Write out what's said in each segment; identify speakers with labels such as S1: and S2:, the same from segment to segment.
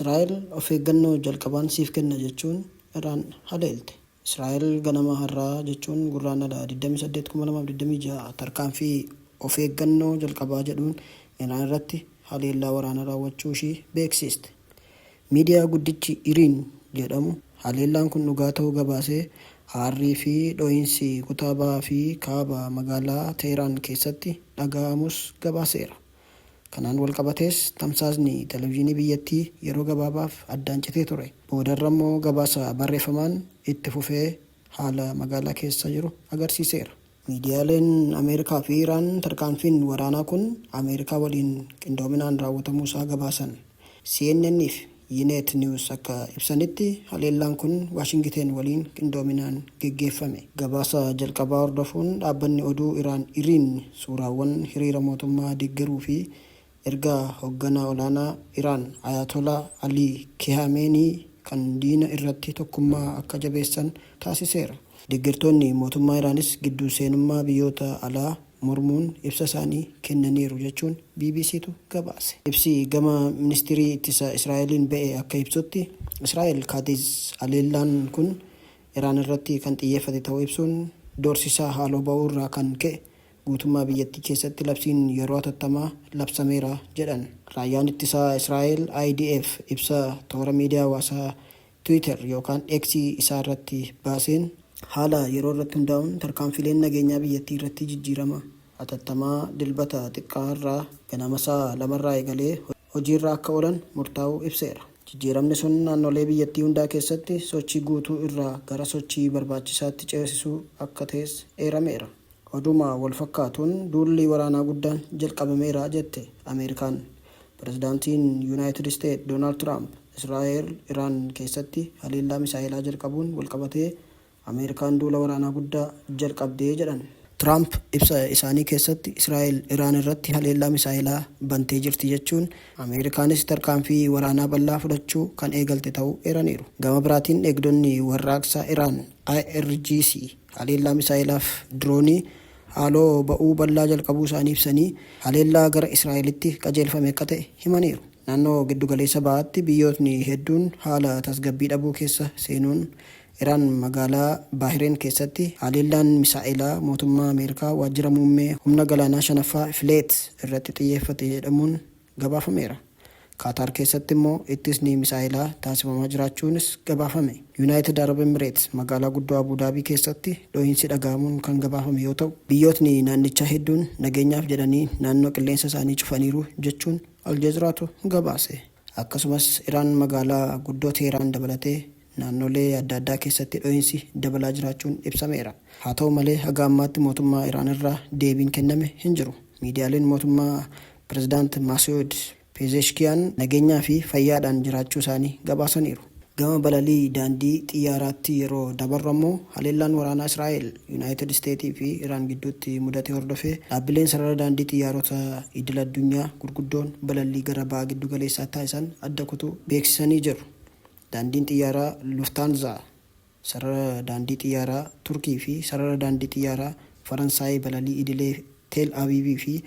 S1: Israa'el of eeggannoo jalqabaan siif kenna jechuun Iraan haleelte. Israa'el ganama har'aa jechuun Gurraandhala 28, 2026 tarkaanfii of eeggannoo jalqabaa jedhuun Iraan irratti haleellaa waraanaa raawwachuu ishii beeksiiste. Miidiyaa guddichi Iriin jedhamu haleellaan kun dhugaa ta'uu gabaasee, aarrii fi dho'iinsi kutaa bahaa fi kaaba magaalaa Teehraan keessatti dhaga'amuus gabaaseera. Kanaan walqabatees tamsaasni televizhinii biyyattii yeroo gabaabaaf addaan citee ture. Boodarrammoo gabaasa barreeffamaan itti fufee haala magaalaa keessa jiru agarsiiseera. Miidiyaaleen Ameerikaa fi Iraan tarkaanfiin waraanaa kun Ameerikaa waliin qindoominaan raawwatamuusaa gabaasan. CNN fi Ynet News akka ibsanitti haleellaan kun Waashingiteen waliin qindoominaan geggeeffame. Gabaasa jalqabaa hordofuun dhaabbanni oduu Iraan Irin suuraawwan hiriira mootummaa deggeruu fi ergaa hogganaa olaanaa Iraan Ayaatolaa Alii Kihaameenii kan diina irratti tokkummaa akka jabeessan taasiseera. Deggertoonni mootummaa Iraanis gidduu seenummaa biyyoota alaa mormuun ibsa isaanii kennaniiru jechuun BBCtu gabaase. Ibsi gama Ministirii Ittisa Israa'eliin ba'e akka ibsutti, Israa'el Kaatiz haleellaan kun Iraan irratti kan xiyyeeffate ta'uu ibsuun, doorsisa haaloo ba'uu irraa kan ka'e guutummaa biyyattii keessatti labsiin yeroo hatattamaa labsameera jedhan. Raayyaan Ittisaa Israa'el, IDF, ibsa toora miidiyaa hawaasaa Twitter yookaan X isaa irratti baaseen, haala yeroo irratti hundaa'uun tarkaanfiileen nageenyaa biyyattii irratti jijjiirama hatattamaa Dilbata xiqqaa har'aa ganama sa'a lamarraa eegalee hojiirra akka oolan murtaa'uu ibseera. Jijjiiramni sun naannolee biyyattii hundaa keessatti sochii guutuu irraa gara sochii barbaachisaatti ceesisuu akka ta'es eerameera. Oduma wal fakkaatuun duulli waraanaa guddaan jalqabameera jette Ameerikaan. Pirezidaantiin Yunaayitid Isteet Doonaald Tiraamp Israa'el Iraan keessatti haleellaa misaa'elaa jalqabuun walqabatee Ameerikaan duula waraanaa guddaa jalqabde jedhan. Tiraamp ibsa isaanii keessatti Israa'el Iraan irratti haleellaa misaa'elaa bantee jirti jechuun Ameerikaanis tarkaanfii waraanaa bal'aa fudhachuu kan eegalte ta'uu eeraniiru. Gama biraatiin Eegdonni Warraaqsa Iraan, IRGC, haleellaa misaa'elaaf diroonii haaloo ba'uu bal'aa jalqabuu isaanii ibsanii, haleellaa gara Israa'elitti qajeelfame akka ta'e himaniiru. Naannoo Giddugaleessa Bahaatti biyyootni hedduun haala tasgabbii dhabuu keessa seenuun Iraan magaalaa Baahireen keessatti haleellaan misaa'elaa mootummaa Ameerikaa waajjira muummee humna galaanaa shanaffaa Fleet irratti xiyyeeffate jedhamuun gabaafameera. Kaataar keessatti immoo ittisni misaa'elaa taasifamaa jiraachuunis gabaafame. Yunaayitid Arab Emireets magaalaa guddoo Abuu Daabii keessatti dhohiinsi dhaga'amuun kan gabaafame yoo ta'u, biyyootni naannichaa hedduun nageenyaaf jedhanii naannoo qilleensa isaanii cufaniiru jechuun Aljeeziraatu gabaase. Akkasumas Iraan magaalaa guddoo Teeraan dabalatee naannolee adda addaa keessatti dhohiinsi dabalaa jiraachuun ibsameera. Haa ta'u malee haga ammaatti mootummaa Iraan irraa deebiin kenname hin jiru. Miidiyaaleen mootummaa Pirezidaant Maasi'uud Pezeeshkiyaan nageenyaa fi fayyaadhaan jiraachuu isaanii gabaasaniiru. Gama balalii daandii xiyyaaraatti yeroo dabarru ammoo haleellaan waraanaa Israa'el, Yunaayitid Isteetii fi Iraan gidduutti mudate hordofee dhaabbileen sarara daandii xiyyaarota idil-addunyaa gurguddoon balallii gara Baha Giddugaleessaatti taasisan adda kutuu beeksisanii jiru. Daandiin xiyyaaraa Lufthansa, sarara daandii xiyyaaraa Turkii fi sarara daandii xiyyaaraa Faransaay balalii idilee Teel Aviivii fi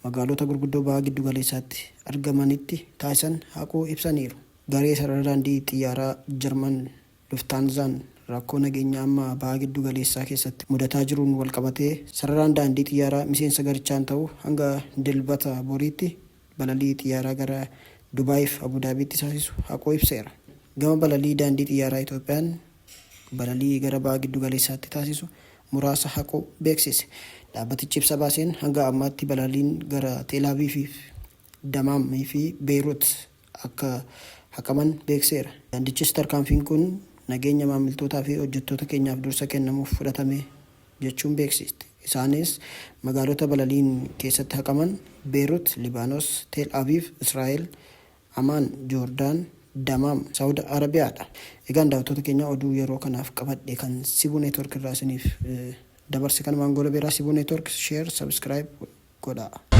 S1: magaalota gurguddoo Baha Giddugaleessaatti argamanitti taasisan haquu ibsaniiru. Garee sarara daandii xiyyaaraa Jarman Lufthansa'n rakkoo nageenyaa amma Baha Giddugaleessaa keessatti mudataa jiruun walqabatee sararaan daandii xiyyaaraa miseensa garichaan ta'u hanga Dilbata boriitti balalii xiyyaaraa gara Dubaayiif Abudaabiitti taasisu haquu ibseera. Gama balalii daandii xiyyaaraa Itoophiyaan balalii gara Baha Giddugaleessaatti taasisu muraasa haquu beeksise. Dhaabbatichi ibsa baaseen hanga ammaatti balaliin gara Teel Aviiv, Damaam fi Beeyrut akka haqaman beekseera. Daandichis tarkaanfiin kun nageenya maamiltootaa fi hojjettoota keenyaaf dursa kennamuuf fudhatame jechuun beeksiste. Isaanis magaalota balaliin keessatti haqaman Beerut, Libaanos, Teel Aviiv, Israa'el, Amaan, Joordaan, Damaam, Saawud Arabiyaadha. Egaan daawwattoota keenya oduu yeroo kanaaf qabadhe kan Sibuu Network irraa isiniif dabarse kanumaan goolabeera. Sibuu Network share, subscribe godhaa.